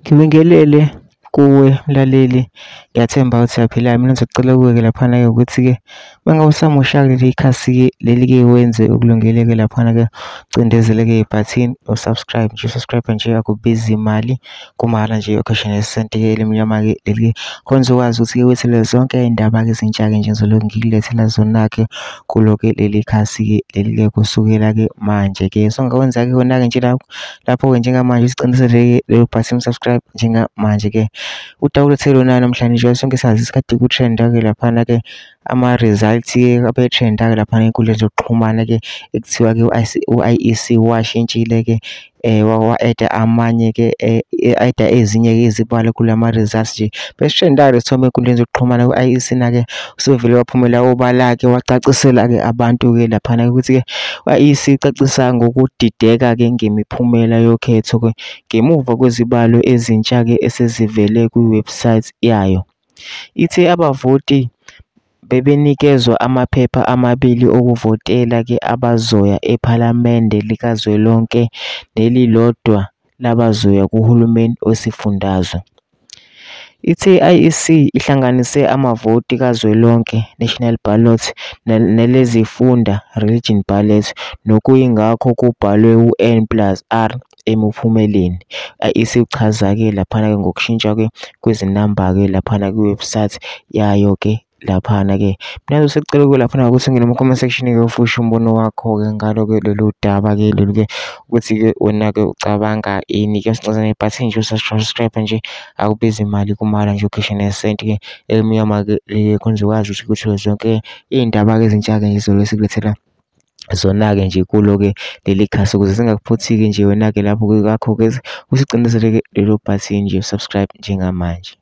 Ngibingelele kuwe mlaleli, ngiyathemba ukuthi uyaphila. Mina ngizocela kuwe-ke laphana-ke ukuthi-ke uma ngabe usamusha leli khasi-ke leli-ke wenze ukulungele-ke laphana-ke ucindezele-ke ibhathini u-subscribe nje, u-subscribe nje akubizi imali, kumahhala nje ocashional esisenti-ke elimnyama-ke leli-ke khona uzokwazi ukuthi-ke wethele zonke iy'ndaba-ke ezintsha-ke nje ngizoloku ngikulethela zona-ke kulo-ke leli khasi-ke leli-ke kusukela-ke manje-ke. So ngakwenza-ke kona-ke nje lapho-ke njengamanje usicindezele-ke lelo bhathini subscribe njengamanje-ke udawunilode lona namhlanje nje sonke sazi isikhathi ku-trend-a-ke laphana-ke ama-results-ke abe-trend-a-ke laphana ey'nkundleni zokuxhumana-ke ekuthiwa-ke u-IEC washintshile-ke wa-add-a amanye-ke add-a ezinye-ke izibalo kulama-results nje bese-trend-a-ke sithombe ey'nkundleni zokuxhumana. U-IEC na-ke usuvele waphumela obala-ke wacacisela-ke abantu-ke laphana ukuthi-ke u-IEC ucacisa ngokudideka-ke ngemiphumela yokhetho-ke ngemuva kwezibalo ezintsha-ke esezivele kwiwebhusayithi yayo. Ithe abavoti bebenikezwa amaphepha amabili okuvotela-ke abazoya ephalamende likazwelonke nelilodwa labazoya kuhulumeni wesifundazwe. Ithe i-IEC ihlanganise amavoti kazwelonke, national ballot, nelezifunda, region ballot, nokuyingakho kubhalwe u-N+R emiphumeleni. I-IEC uchaza-ke laphana-ke ngokushintsha-ke kwezinamba-ke laphana kwiwebhusayithi yayo-ke laphana-ke. Mina sekucela kuwe laphana ukuthi ungene kuma-comment section-ke ufushe umbono wakho-ke ngalo-ke lolu daba-ke lolu-ke ukuthi-ke wena-ke ucabanga ini-ke usicindezele ngebhathini nje u-subscribe nje akubizi imali, kumahhala nje ocashional esisenti-ke elimnyama-ke khona uzokwazi ukuthi uthole zonke iy'ndaba-ke ezintsha-ke nje sizolo sikulethela zona-ke nje kulo-ke leli khasi ukuze zingakuphuthi-ke nje wena-ke lapho-ke ngakho-ke usicindezele-ke lelo bhathini nje subscribe njengamanje.